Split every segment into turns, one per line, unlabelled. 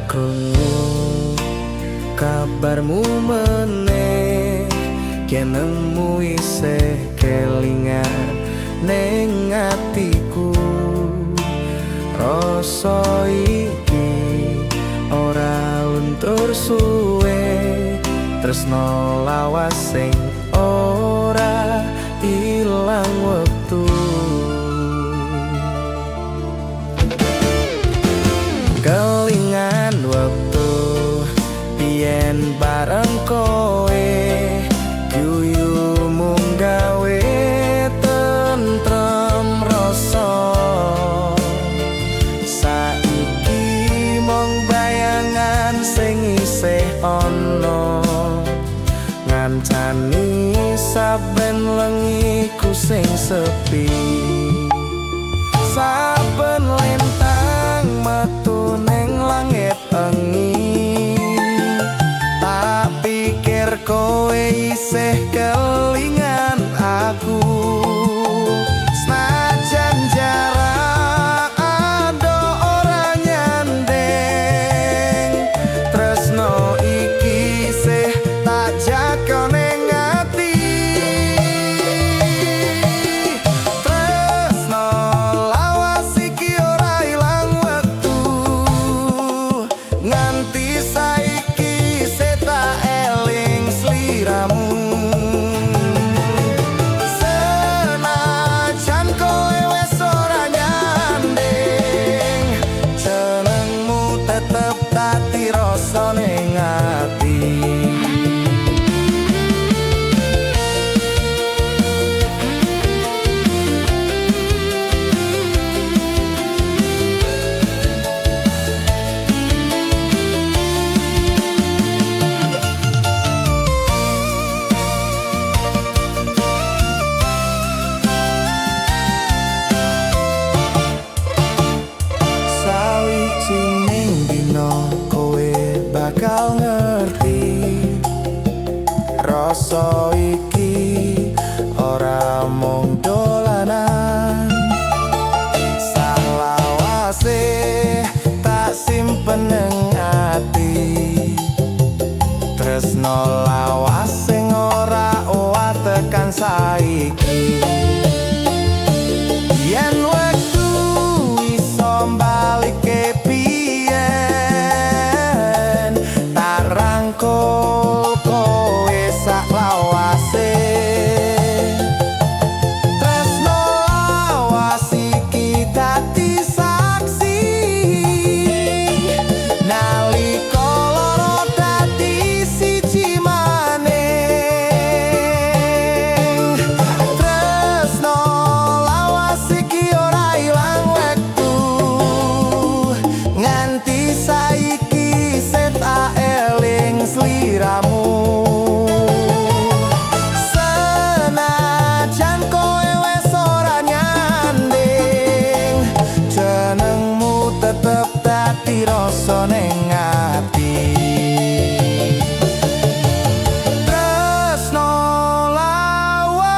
Krungu kabarmu meneh, jenengmu isih kelingan ning atiku. Rasa iki ora luntur suwe, tresno lawas sing ora ilang wektu. Kelingan wektu biyen bareng kowe, guyu mung gawe tentrem rasa. Saiki mung bayangan sing isih ana, ngancani saben lengiku sing sepi. Saben lintang metu ning langit engi, tak pikir kowe isih kelingan aku. Senajan jarak adoh ora nyanding, tresno iki isih tak jaga ning ati. Tresno lawas iki ora ilang wektu, nganti saiki isih tak eling sliramu. Senajan kowe wis ora nyanding, jenengmu tetep dadi rasa ning ati. Sawijining dina kowe bakal ngerti, rasa iki ora mung dolanan. Salawase tak simpen ning ati, tresno lawas sing ora owah tekan saiki. Yen wektu iso balikke biyen, tak rangkul kowe sak lawase. Tresno lawas iki dadi saksi, nalika loro dadi siji maning. Tresno lawas iki ora ilang wektu, nganti saiki isih tak eling sliramu. Senajan kowe wis ora nyanding, jenengmu tetep dadi rasa ning ati. Tresno lawas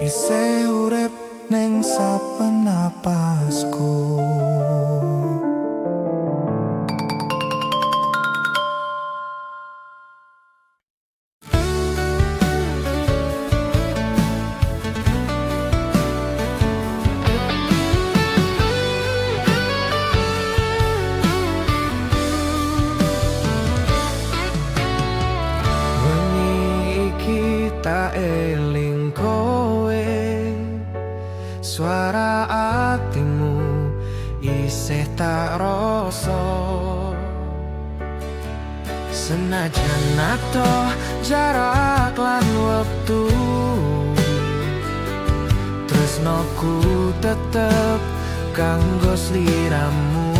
isih urip ning saben napasku. Wengi iki tak eling kowe, suara atimu isih tak rasa. Senajan adoh jarak lan wektu, tresnoku tetep kanggo sliramu.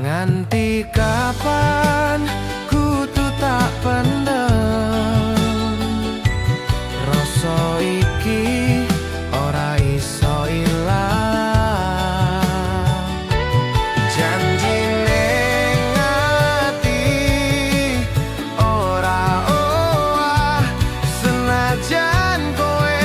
Nganti kapan kudu tak pendem, rasa iki ora iso ilang. Janji ning ati ora owah, senajan kowe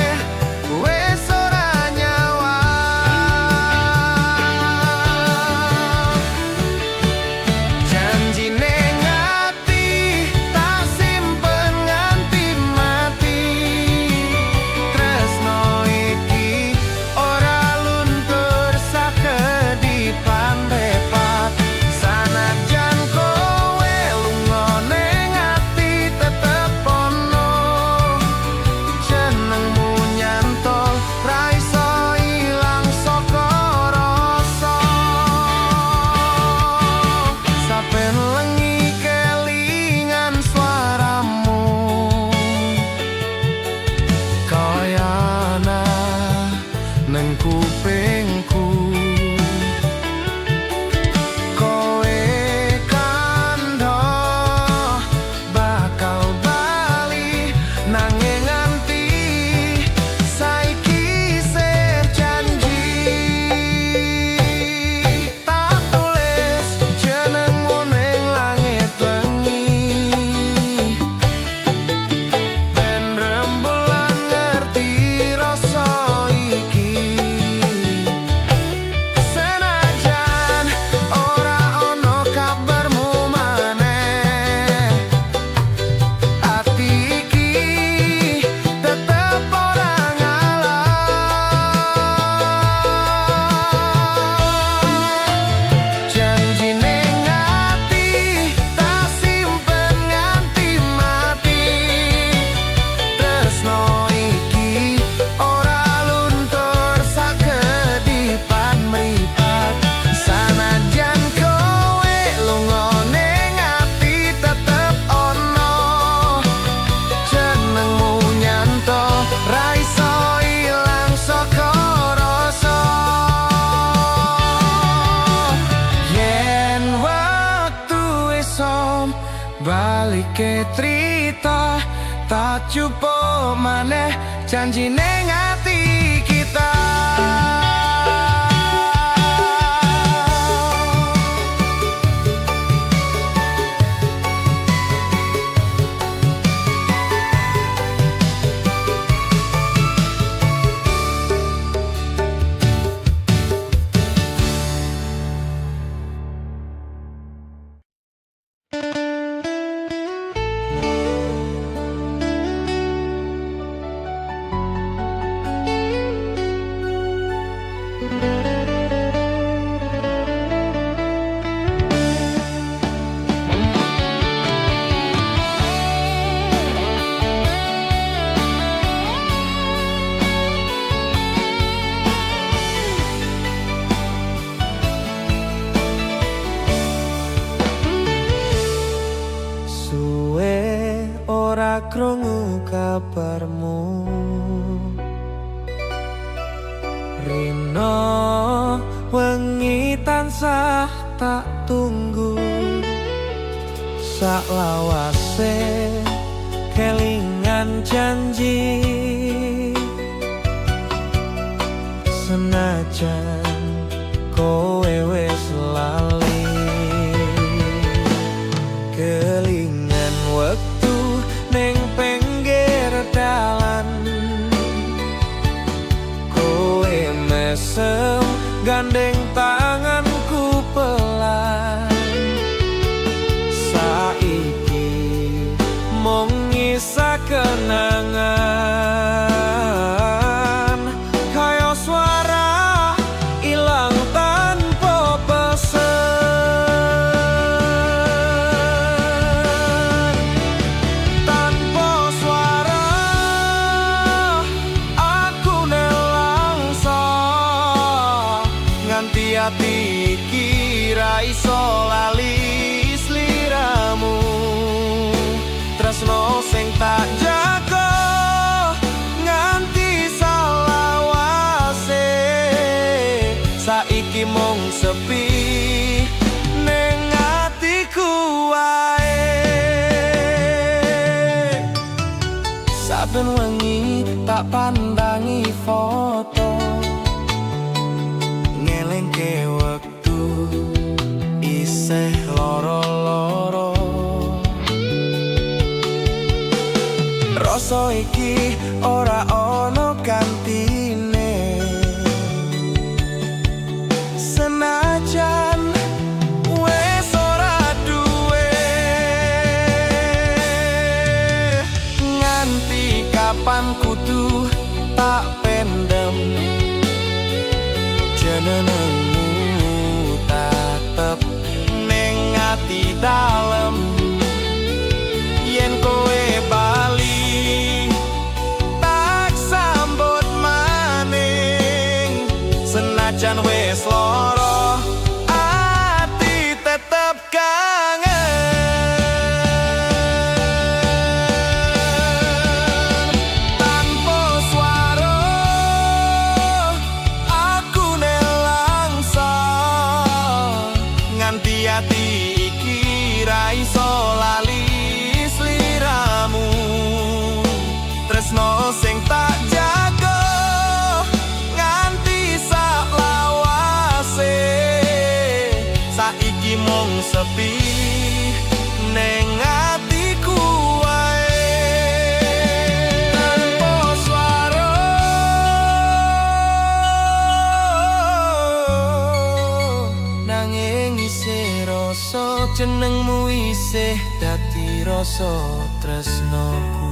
Jupuk maneh janji ning ati kita. Suwe ora krungu kabarmu, rino wengi tansah tak tunggu. Saklawase kelingan janji, senajan kowe wis lali. Kelingan wektu ning pinggir dalan, kowe mesem gandeng tanganku pelan. Saiki mung nyisa kenangan, kaya suara ilang tanpa pesen. Tanpa suara aku nelangsa, nganti ati iki ra iso lali sliramu. Tresno sing tak jago nganti salawase, saiki mung sepi ning atiku wae. Saben wengi tak pandangi foto, ngelingke wektu isih loro-loro. Rasa iki ora ono gantine, senajan wis ora duwe. Nganti kapan kudu tak pendem jenengmu, tetep ning ati dalem. Yen kowe bali tak sambut maning, senajan wis loro ati tetep kangen. Tanpa suara aku nelangsa, nganti ati iki ra iso lali sliramu. Tresno sing tak jago nganti saklawase, saiki mung sepi ning atiku wae. Tanpa suara nanging isih rasa jenengmu isih dadi rasa tresnoku.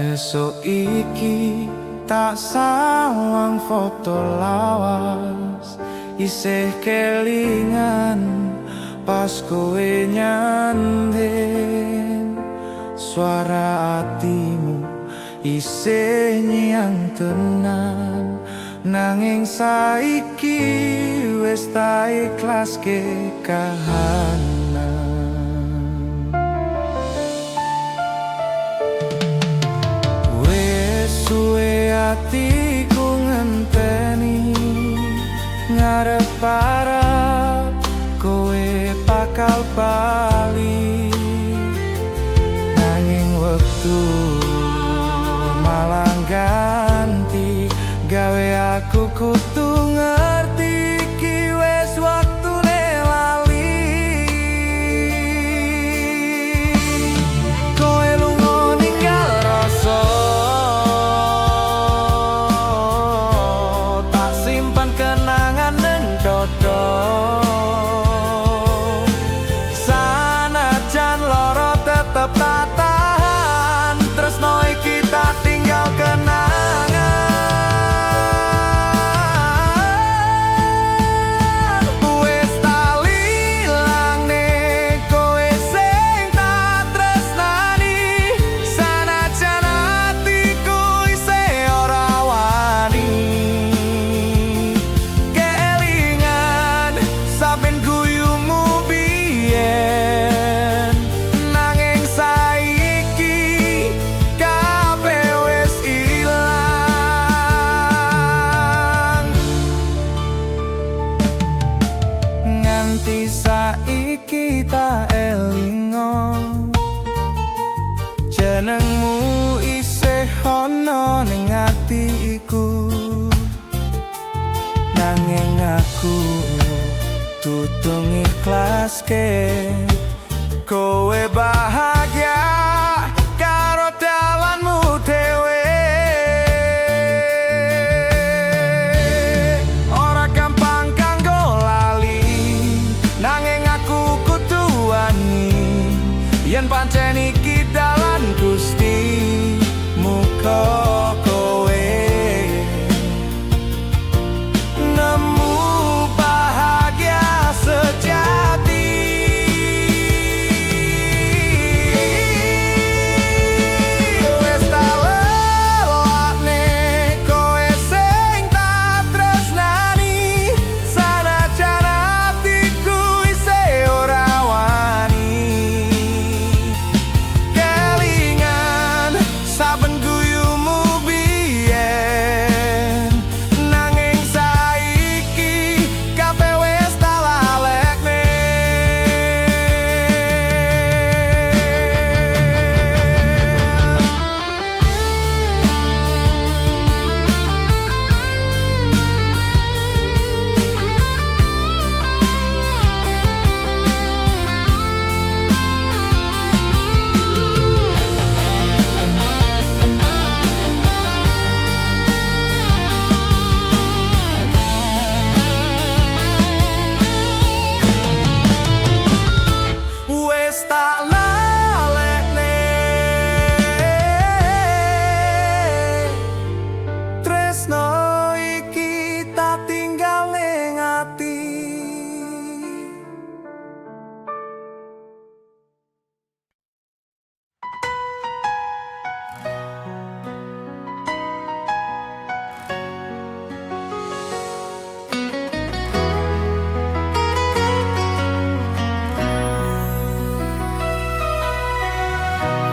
Esuk iki tak sawang foto lawas, isih kelingan. Pas kowe nyanding, suara atimu isih nyang tenan. Nanging saiki wis tak ikhlaske kahanan. Wis suwe atiku ngenteni, ngarep-arep kowe bakal bali. Nanging wektu malah ganti, gawe aku kudu ngerti iki wis waktune lali. Kowe lunga ninggal rasa, tak simpan kenangan ning dodo. Sanajan loro tetep tak tahan, tresno iki tak tinggal kenangan. Wis tak ilangne kowe sing tak tresnani, sanajan atiku isih ora wani. Kelingan saben guyumu biyen, nanging saiki kabeh wis ilang. Nganti saiki tak elingo, jenengmu isih ana ning atiku. Nanging aku kudu ngiklaske kowe bahagia karo dalanmu dhewe. Ora gampang kanggo lali, nanging aku kudu wani. Yen pancen iki dalan Gusti, muga kowe nemu bahagia sejati. Wis tak lelakne kowe sing tak tresnani, sanajan atiku isih ora wani. Kelingan saben guyumu biyen, nanging saiki kabeh wis tak lalekne. Wis tak lalekne tresno iki tak tinggal ning ati.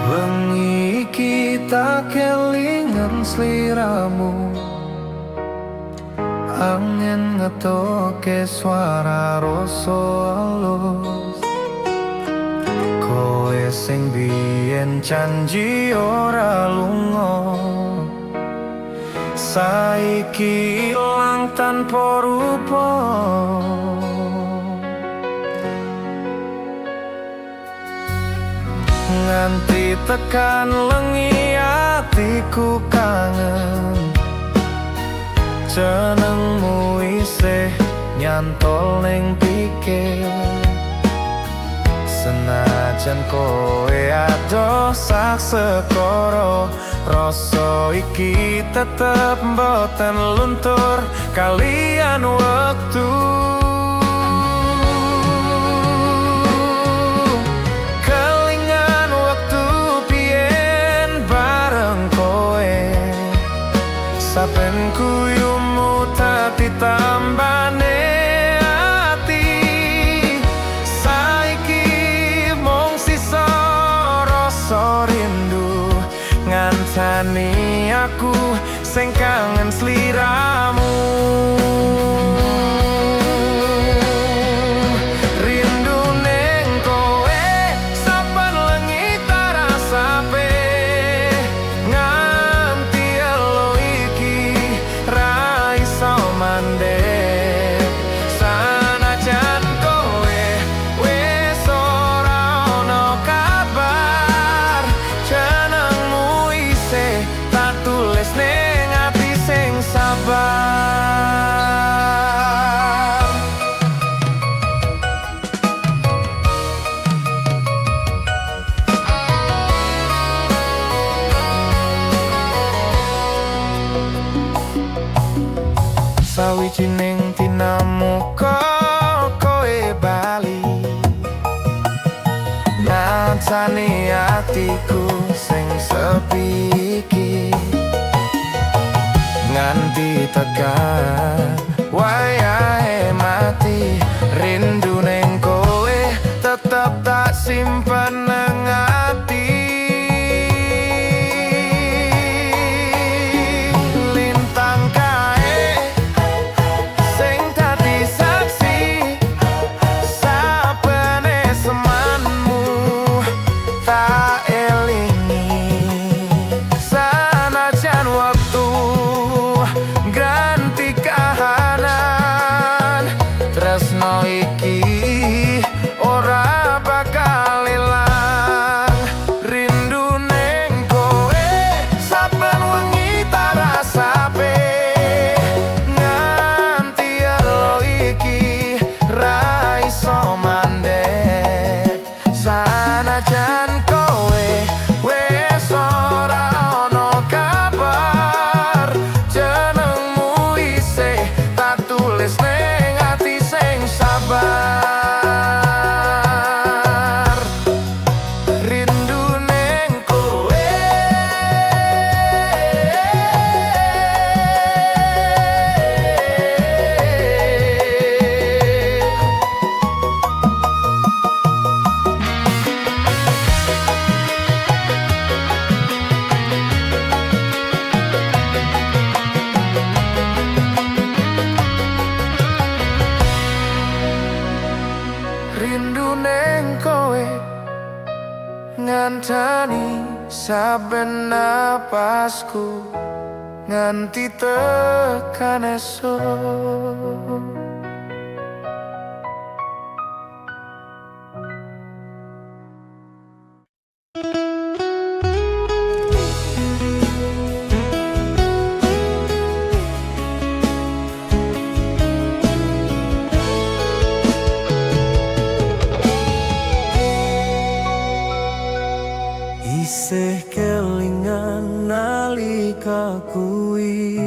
Wengi iki tak kelingan sliramu, angin ngetoke suara rasa alus. Kowe sing biyen janji ora lunga, saiki ilang tanpa rupa. Nganti tekan lengi atiku kangen, jenengmu isih nyantol ning pikir. Senajan kowe adoh sak sekoro, rasa iki tetep mboten luntur kalian wektu. Kancani aku sing kangen sliramu. Rindu ning kowe saben wengi tak rasake, nganti elo iki ra iso mandek. Sanajan kowe wis ora ono kabar, jenengmu isih tak tulis ning ati sing sabar. Sawijining dina muga kowe bali, ngancani atiku sing sepi iki. Nganti tekan wayahe mati, rindu ning kowe tetep tak simpen nang ati. Lintang kae sing dadi saksi saben esemanmu tak elingi. Sanajan wektu ganti kahanan, tresno iki ora bakal ilang. Rindu ning kowe saben wengi tak rasake, nganti elo iki ra iso mandek. Sanajan kowe wis ora ono kabar, jenengmu isih tak tulis ning ati sing sabar. Rindu ning kowe. Rindu ning kowe ngancani saben napasku nganti tekan esuk.
Isih kelingan nalika kuwi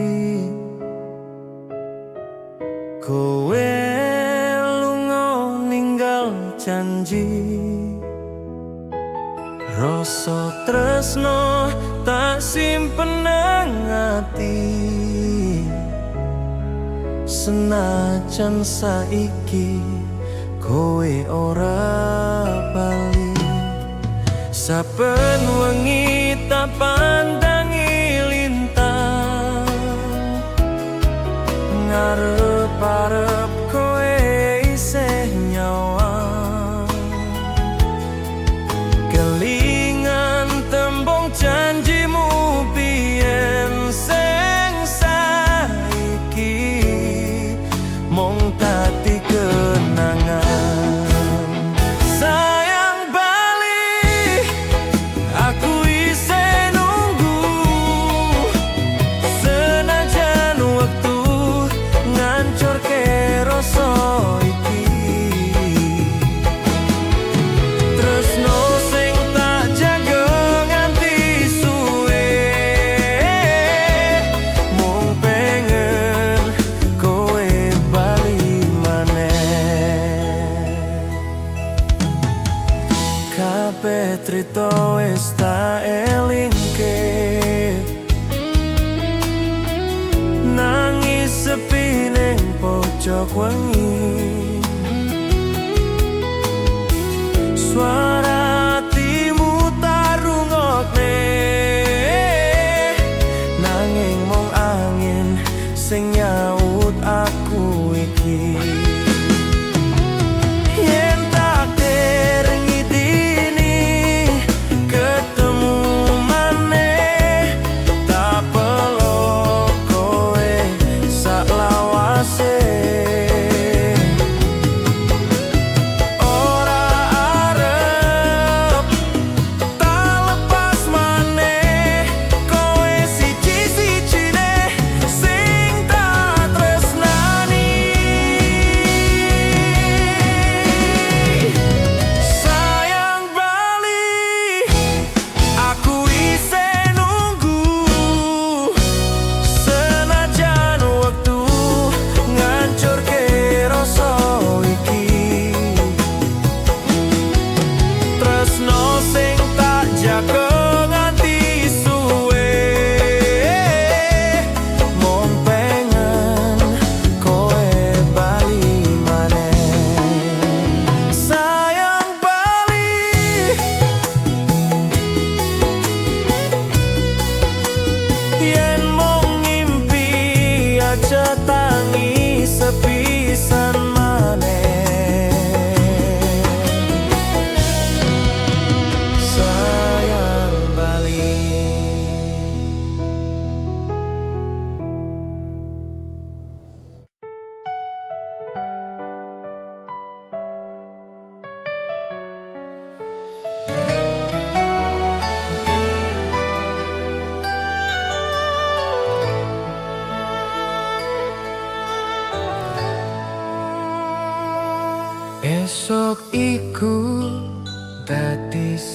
kowe lunga ninggal janji, rasa tresno tak simpen nang ati. Senajan saiki kowe ora bali, saben wengi tak pandangi lintang, ngarep-arep kowe isih nyawang. Kelingan tembung janjimu biyen sing saiki mung dadi kenangan. Sayang bali, aku isih nunggu. Senajan wektu ngancurke rasa iki, tresno sing tak jaga nganti suwe, mung pengen kowe bali maneh. Kabeh trito wis tak elingke, nangis sepi ning pojok wengi. Suara hatimu tak rungokne.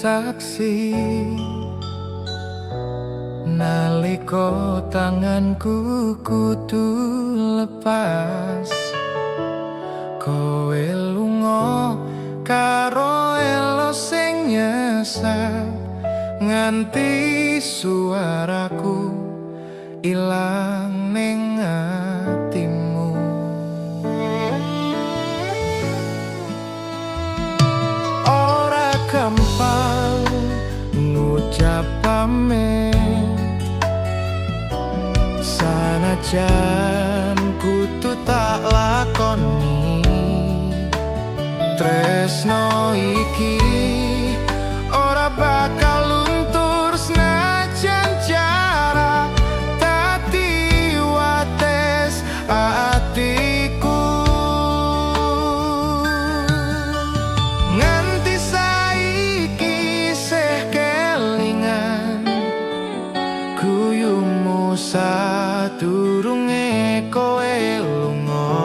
saksi nalika tanganku kudu lepas. Kowe lunga karo elo sing nyesek, nganti suaraku ilang ning atimu. Ora gampang ngucap pamit, sanajan kudu tak lakoni. Tresno iki ora bakal luntur senajan jarak dadi wates atiku. Nganti saiki isih kelingan guyumu sadurunge kowe lunga.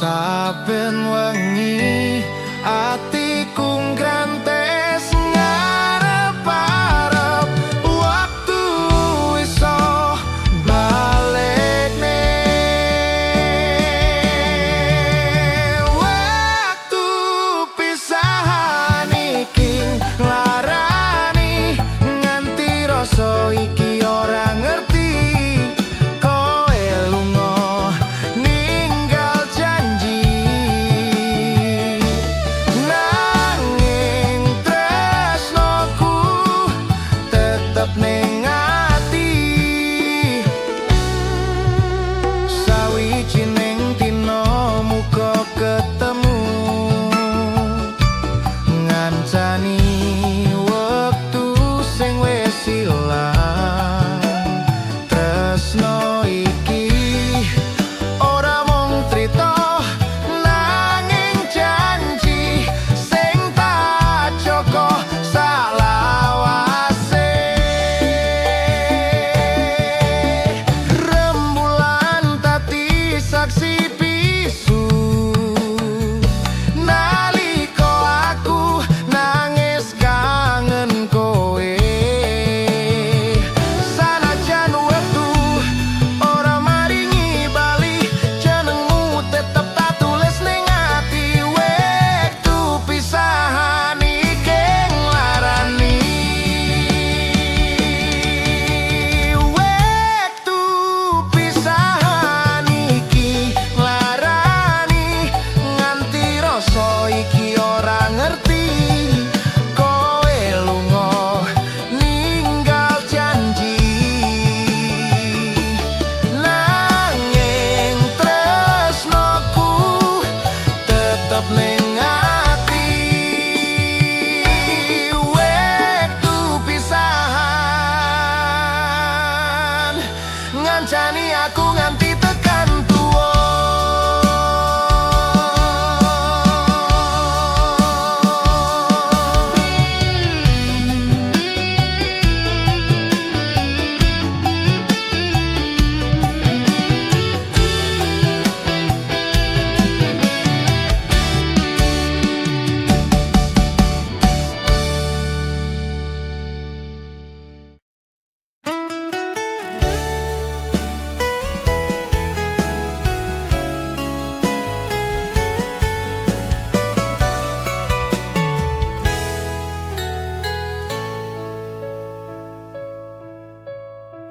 Saben wengi atiku nggrantes ngarep-arep waktu iso balekne. Waktu pisahan iki nglarani, nganti rasa iki ora ngerti. Kowe lunga ninggal janji, nanging tresnoku tetep ning ati. Sawijining dina muga ketemu, ngancani wektu sing wis ilang. Tresno iki ora mung crita, nanging janji sing tak jaga salawase. Rembulan dadi saksi bisu nalika aku nangis kangen kowe. Sanajan wektu ora maringi bali, jenengmu tetep tak tulis ning ati. Wektu pisahan iki nglarani, wektu pisahan iki nglarani, nganti rasa iki ora ngerti. Kowe lunga ninggal janji, nanging tresnoku tetep ning ati. Wektu pisahan ngancani aku nganti tekan tuwa.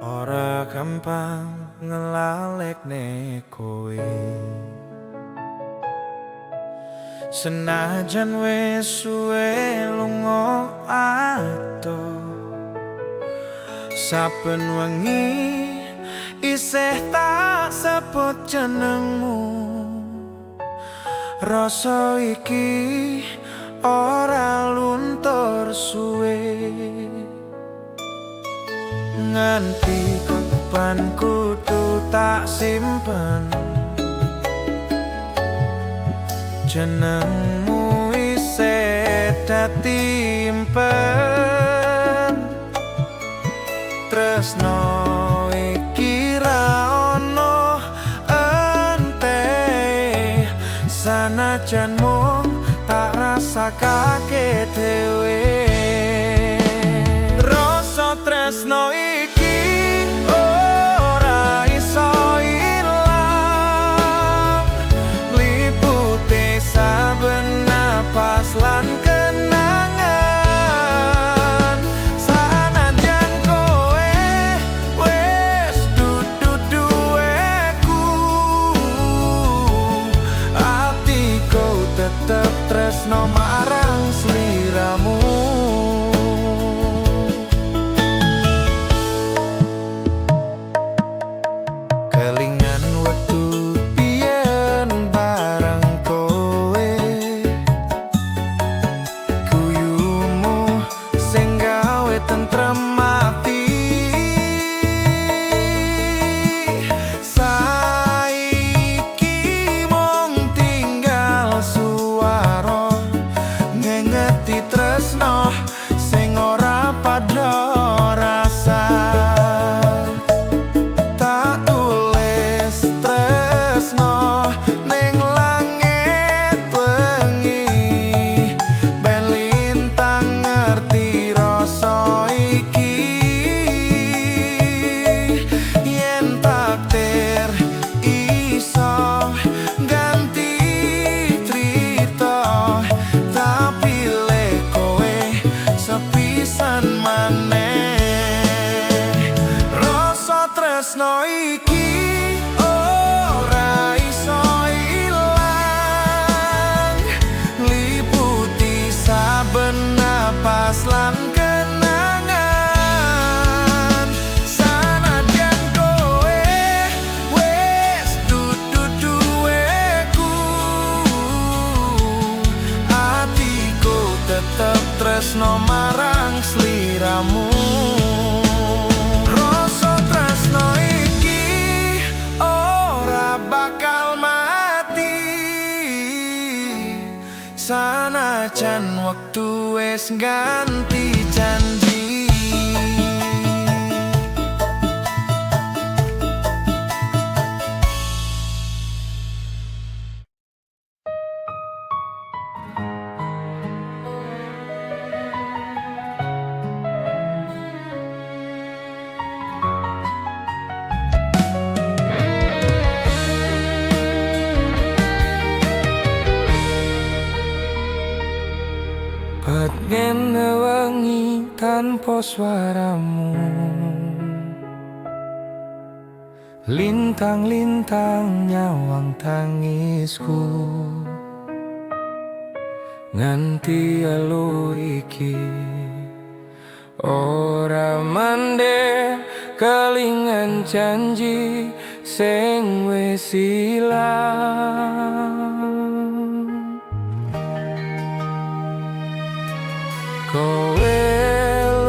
Ora gampang ngelalekne kowe, senajan wis suwe lunga adoh. Saben wengi isih tak sebut jenengmu, rasa iki ora luntur suwe. Nganti kapan kudu tak simpen jenengmu isih dadi impen. Tresno iki ra ono ente, sanajan mung tak rasakake dhewe.
Napas lan kenangan. Sanajan kowe wis dudu duweku, atiku tetep tresno marang sliramu. Rasa tresno iki ora bakal mati, sanajan wektu wis ganti janji.
Pengen wengi tanpa suaramu, lintang-lintang nyawang tangisku. Nganti elu iki ora mandek, kelingan janji sing wis ilang. Kowe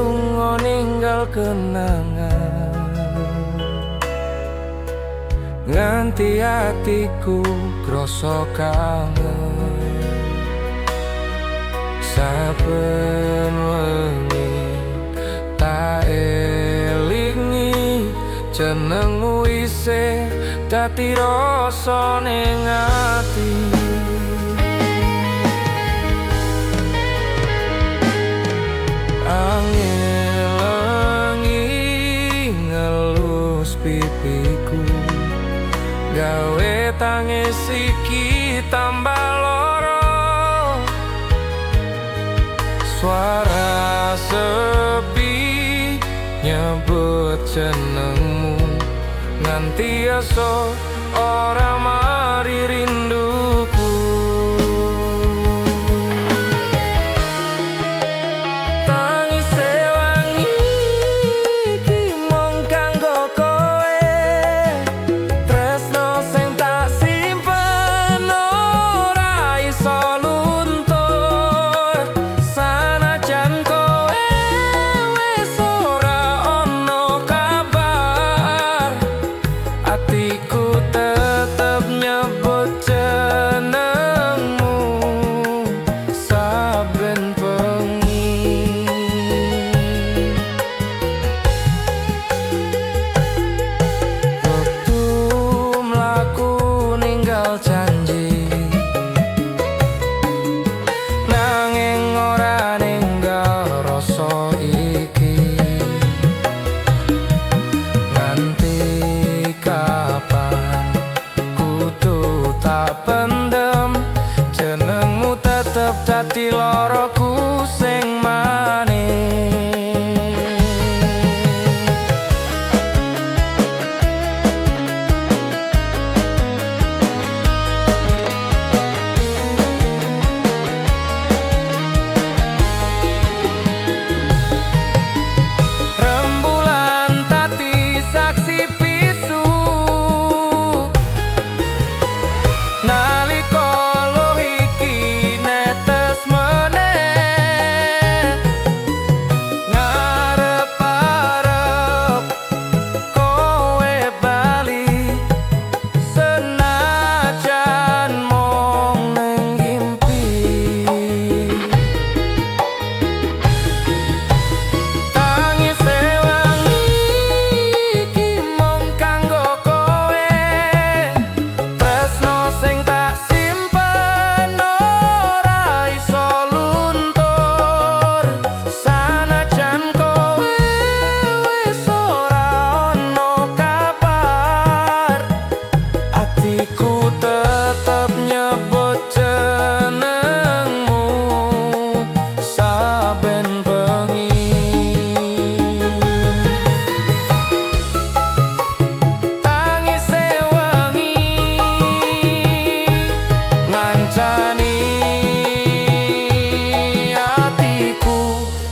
lunga ninggal kenangan, nganti atiku krasa kangen. Saben wengi tak elingi jenengmu isih dadi rasa ning ati. Angin lengi ngelus pipiku, gawe tangis iki tambah loro. Suara sepi nyebut jenengmu, nganti esuk ora mari rinduku. Tangise wangi iki mung kanggo kowe, tresno sing tak simpen ora iso luntur. Sanajan kowe wis ora ono kabar, atiku tetep nyebut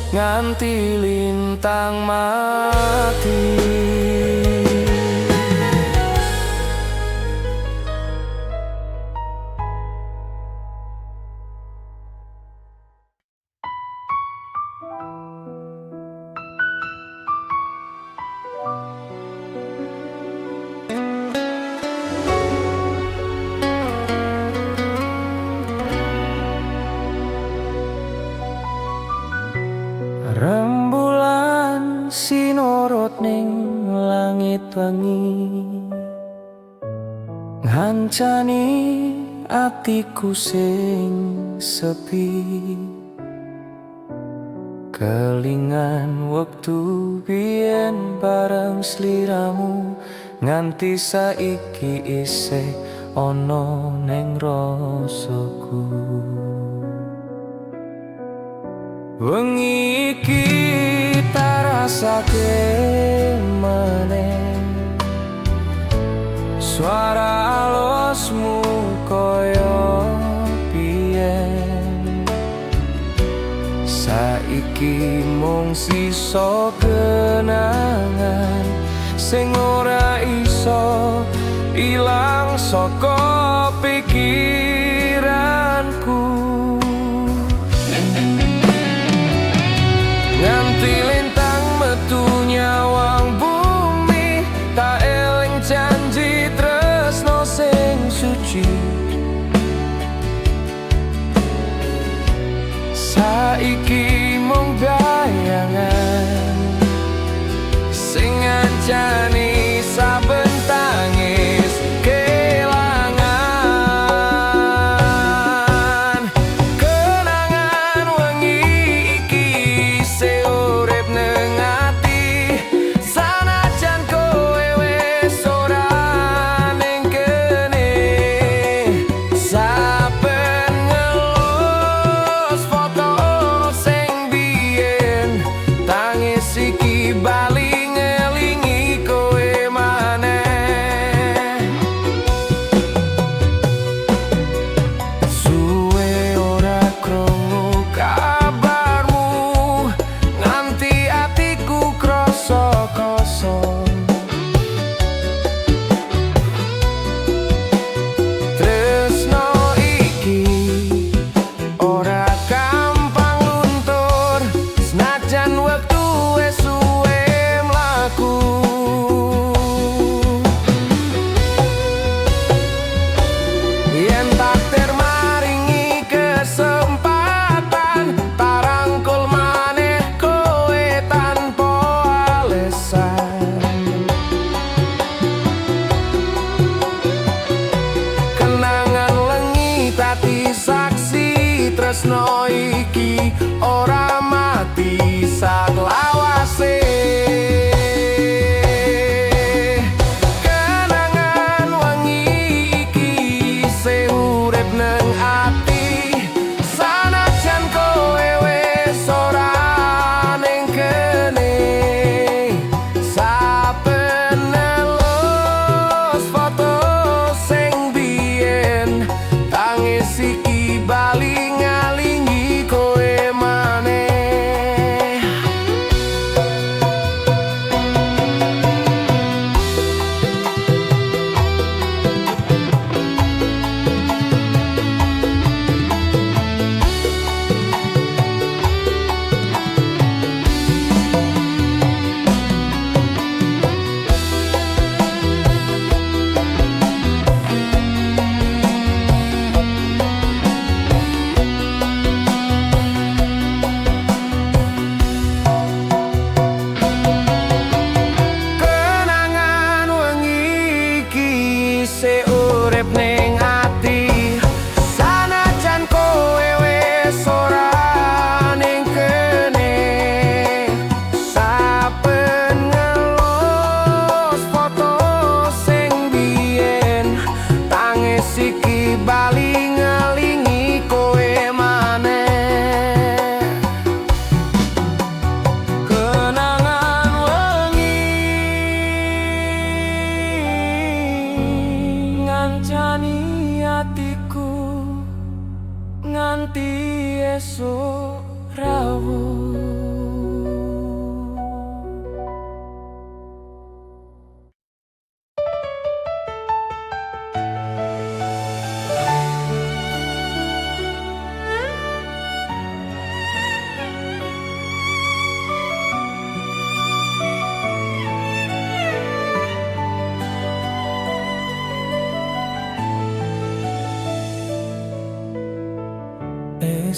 nganti lintang mati. Rembulan sinorot ning langit wengi, ngancani atiku sing sepi. Kelingan wektu biyen bareng sliramu, nganti saiki isih ana ning rasaku. Wengi iki tak rasake meneh, suara alosmu koyo biyen. Saiki mung sisa kenangan sing ora iso ilang saka pikiranku. Nganti lintang metu nyawang bumi, tak eling janji tresno sing suci. Saiki mung bayangan sing ngancani saben tangis kelangan.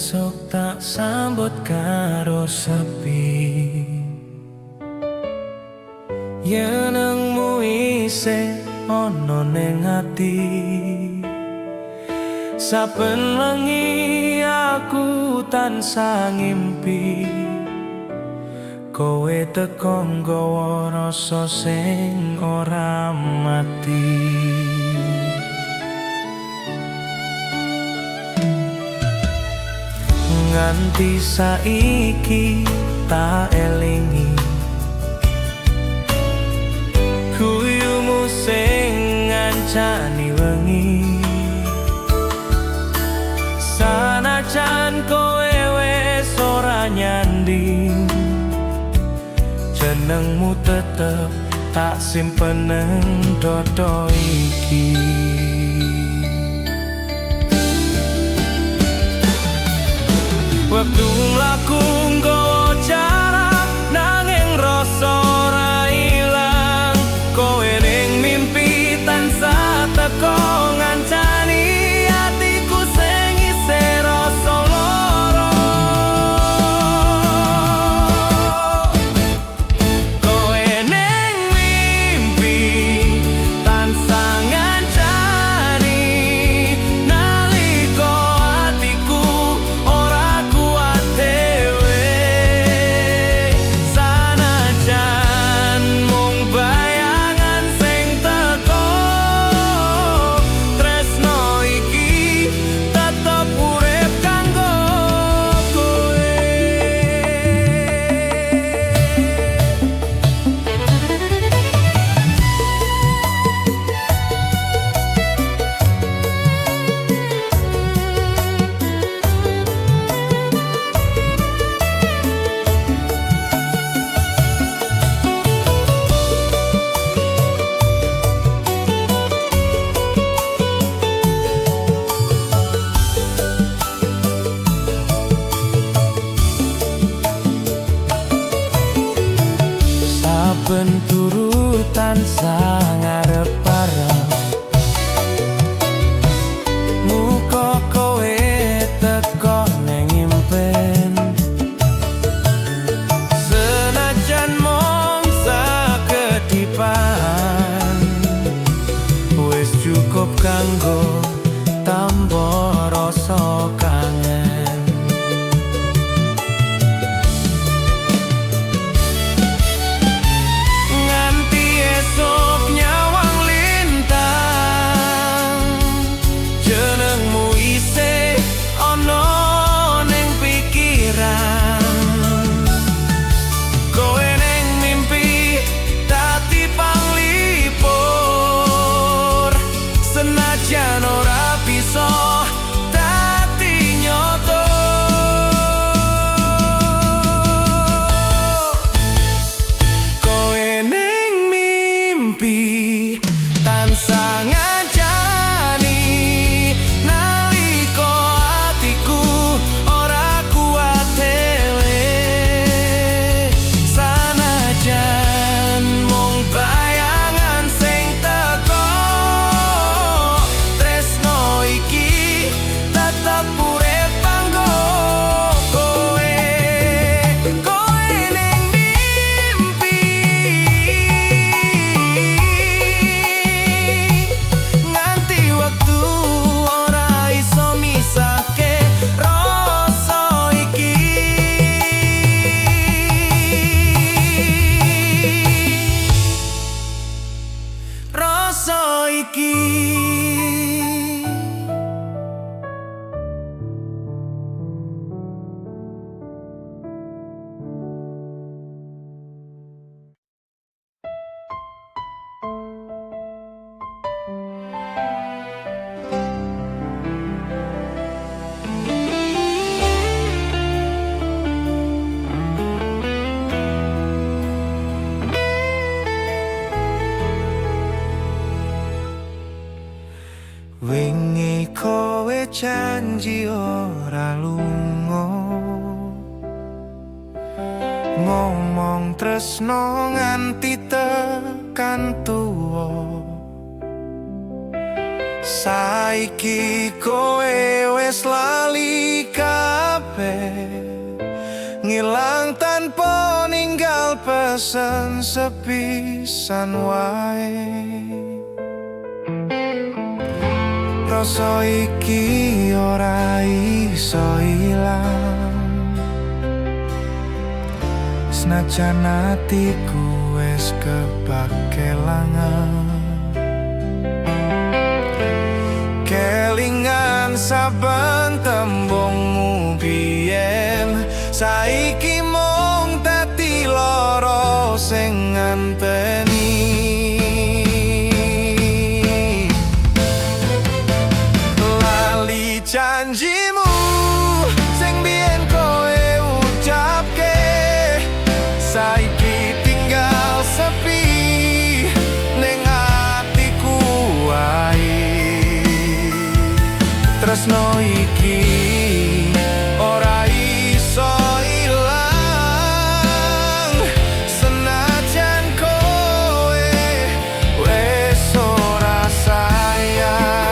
Esok tak sambut karo sepi. Jenengmu isih ana ning ati. Saben wengi aku tansah ngimpi, kowe teko nggawa rasa sing ora mati. Nganti saiki tak elingi guyumu sing ngancani wengi. Sanajan kowe wis ora nyanding, jenengmu tetep tak simpen nang dodo iki. Wektu mlaku nggawa jarak, nanging rasa ora ilang. Kowe ning mimpi tansah teko ngancani atiku sing isih rasa lara. Kowe ning mimpi tansah ngancani nalika atiku ora kuat dhewe. Sanajan mung bayangan sing teko, tresno iki tetep urip kanggo kowe. Saben turu tansah ngarep-arep muka kowe teko ning impen. Senajan mung sakedipan, wis cukup kanggo tamba rasa kangen. Nganti esok nyawang lintang, jenengmu isih ana ning pikiran. Kowe ning mimpi dadi panglipur, senajan ora bisa dadi nyoto. Kowe ning mimpi tansah ngancani nalika atiku ora kuat dhewe. Sanajan mung bayangan sing teko, tresno iki tetep urip kanggo kowe. Kowe ning mimpi nganti wektu ora iso misahke rasa iki. Rasa iki.
Wingi kowe janji ora lunga, ngomong tresno nganti tekan tuwa. Saiki kowe wis lali kabeh. kabeh ngilang tanpa ninggal pesen sepisan wae. Rasa iki ora iso ilang, senajan atiku wis kebak kelangan. Kelingan saben tembungmu biyen, saiki mung dadi lara sing nganteni. Lali janjimu sing biyen kowe ucapke, saiki tinggal sepi ning atiku wae. Tresno iki ora iso ilang, senajan kowe wis ora sayang.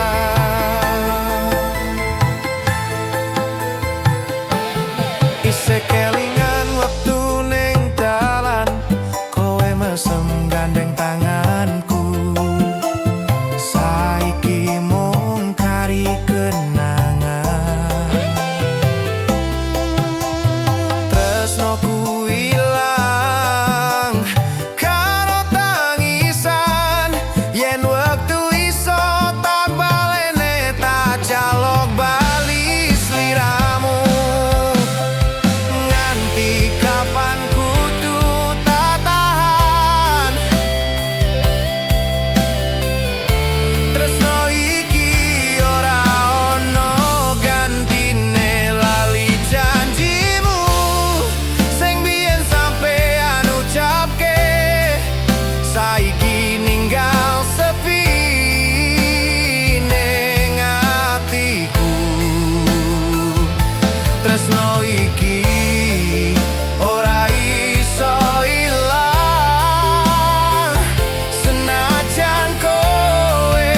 Isih kelingan wektu ning dalan, kowe mesem gandeng tanganku. Saiki mung kari kenangan. Tresnoku ilang karo tangisan, yen wektu iso tak balene, tak jaluk bali sliramu. Nganti kapan kudu tak tahan, tresno iki ora ono gantine. Lali janjimu sing biyen sampean ucapke, saiki ninggal sepi ning atiku. Tresno iki ora iso ilang, senajan kowe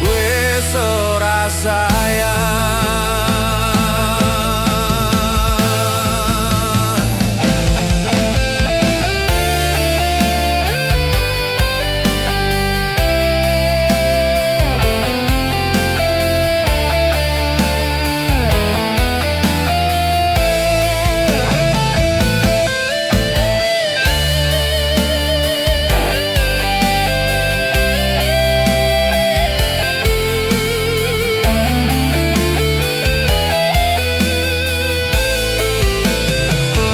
wis ora sayang.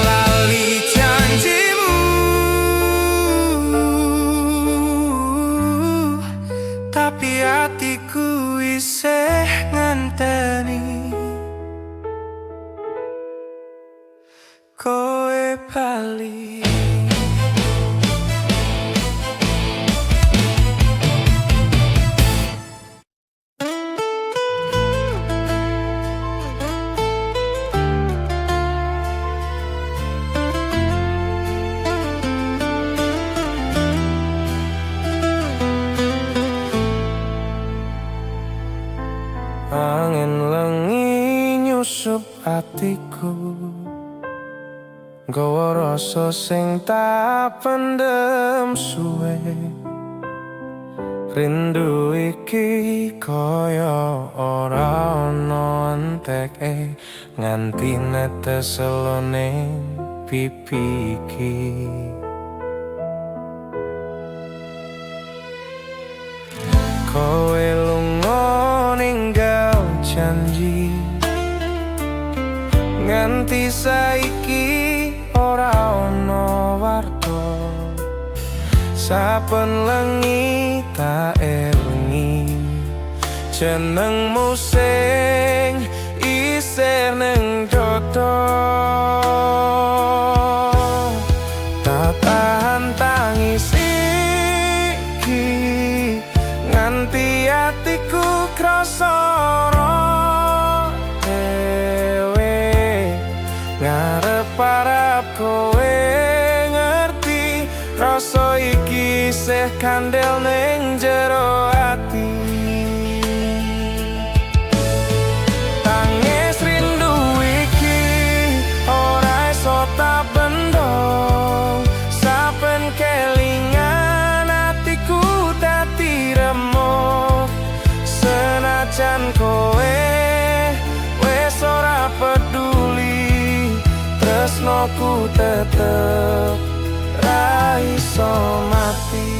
Lali janjimu, tapi atiku isih ngenteni kowe bali. Angin lengi nyusup atiku, gawa rasa sing tak pendem suwe. Rindu iki kaya ora ana enteke, nganti netes ning pipi iki. Kowe lunga ninggal janji, nganti saiki ora ana warta. Saben lengi tak elingi jenengmu sing isih ning dodo. Tak tahan tangis iki, nganti atiku krasa dhewe. Ngarep-arep kowe ngerti rasa iki isih kandel ning jero ati. Tangis rindu iki Tresnoku tetep ra iso mati.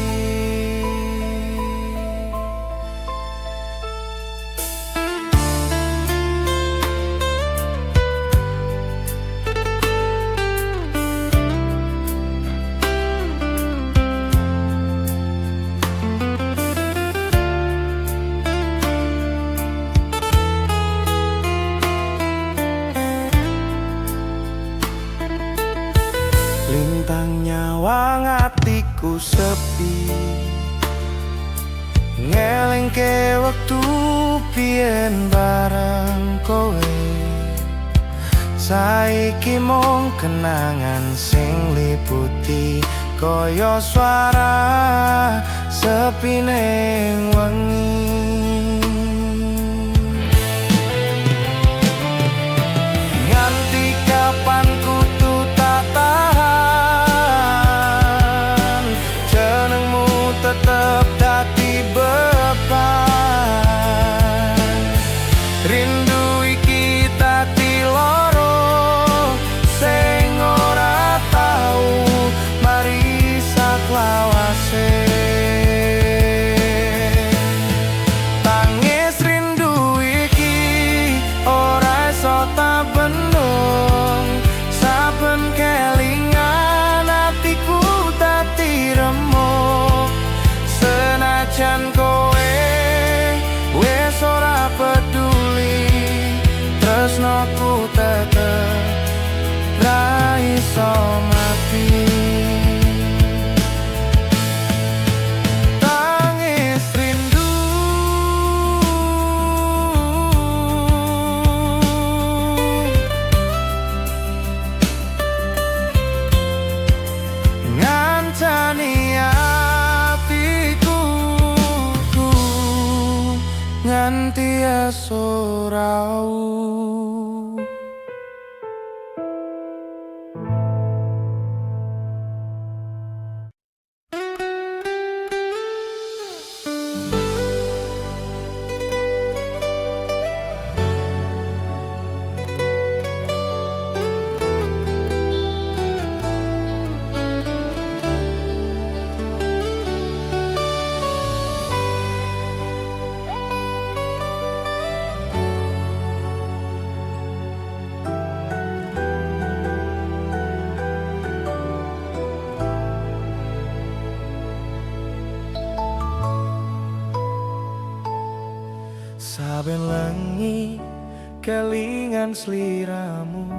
Lintang nyawang atiku sepi, ngelingke wektu biyen bareng kowe. Saiki mung kenangan sing liputi, kaya suara sepi ning wengi. Nganti kapan kudu tak tahan, jenengmu tetep dadi beban. Rindu iki dadi loro sing ora tau mari saklawase. Tangis rindu iki ora iso tak bendung, saben kelingan atiku dadi remuk. Senajan kowe wis ora peduli, tresnoku tetep ra iso mati. Tangis rindu ngancani atiku nganti esuk raup. Saben wengi kelingan sliramu,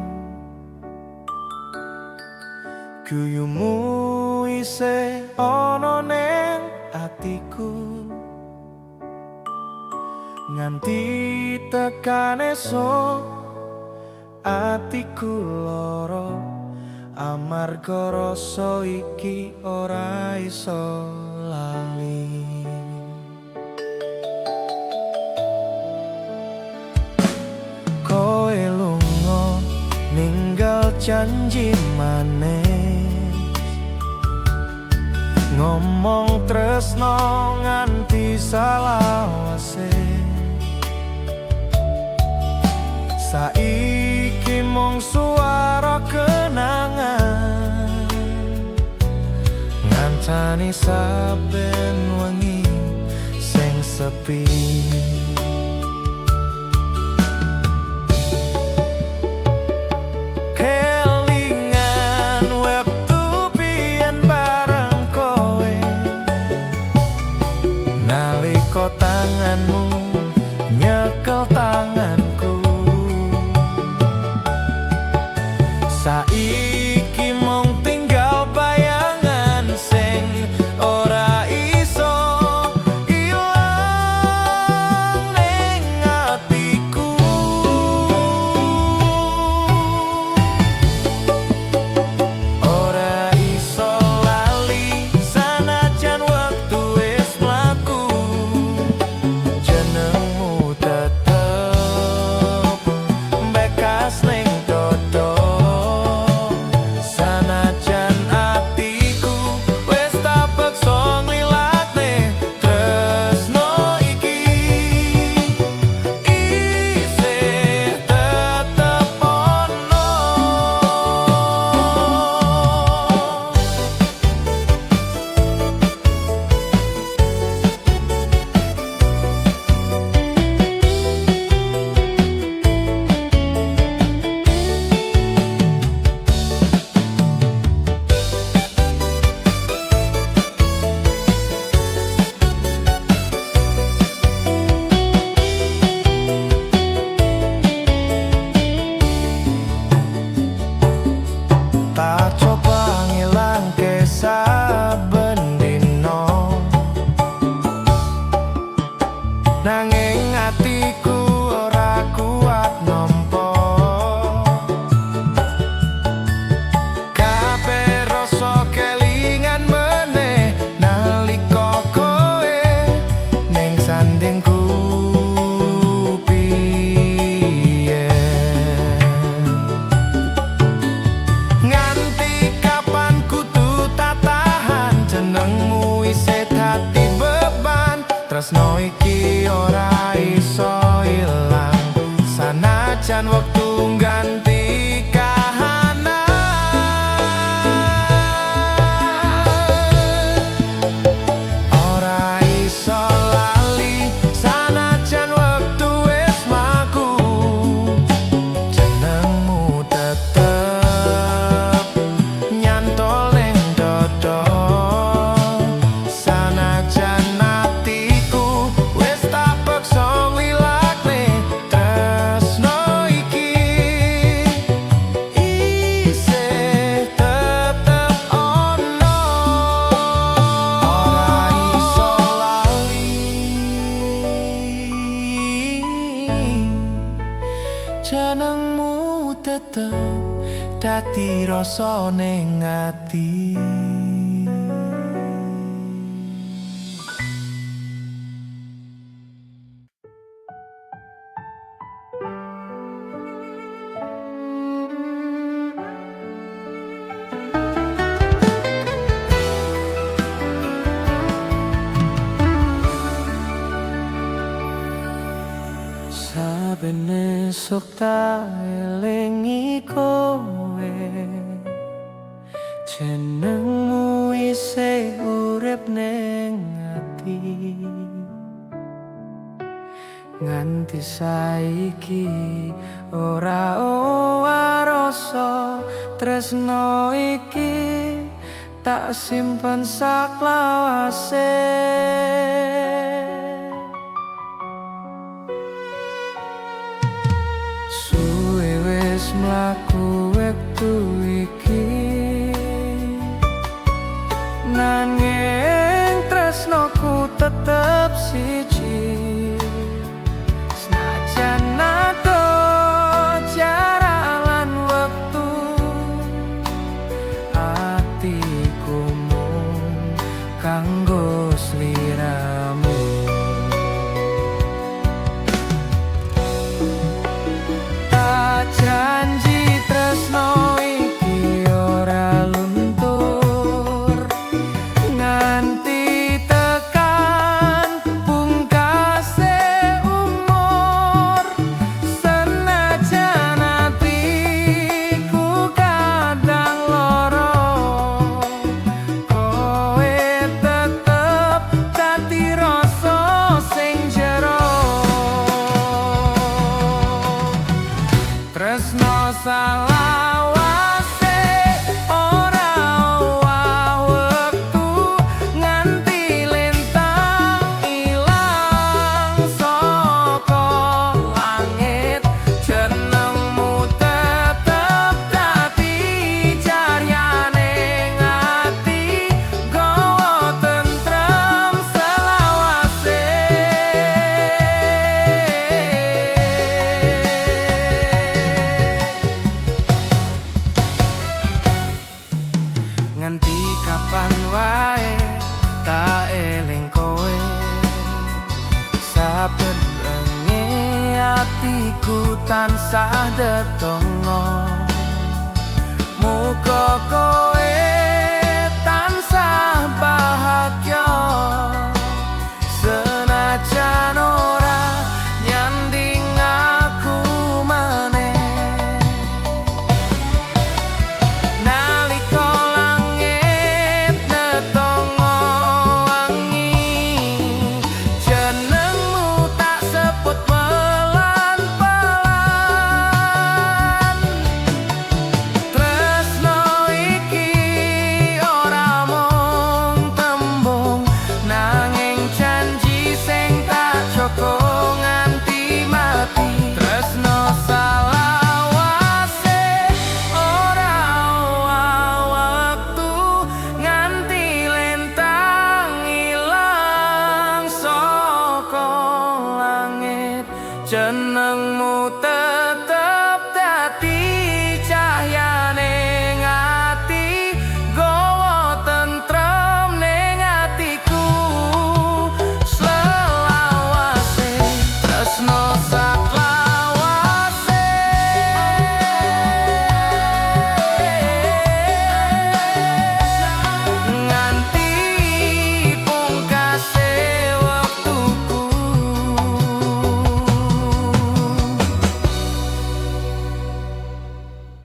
guyumu isih ana ning atiku. Nganti tekan esuk atiku lara, amarga rasa iki ora iso lali. Kowe lunga ninggal janji manis, ngomong tresno nganti salawase. Saiki mung suara kenangan ngancani saben wengi sing sepi. Kelingan wektu biyen bareng kowe, nalika tanganmu nyekel tanganku. Saiki mung tinggal bayangan sing ora iso ilang. dadi rasa ning ati.
Saben esuk tak elingi kowe, jenengmu isih urip ning ati. Nganti saiki ora owah rasa tresno iki tak simpen saklawase. Suwe wis mlaku wektu iki, nanging tresnoku tetep siji. Senajan adoh jarak lan wektu, atiku mung kanggo sliramu. Tak janji tresno iki ora luntur, nganti tekan pungkase umur. Senajan atiku kadang loro, kowe tetep dadi rasa sing jero. Tresno salawase ora owah wektu, nganti lintang ilang saka langit. Jenengmu tetep dadi caryane ati, gawa tentrem selawase. Nganti kapan wae tak eling kowe, saben renge atiku tansah detongo. Muga kowe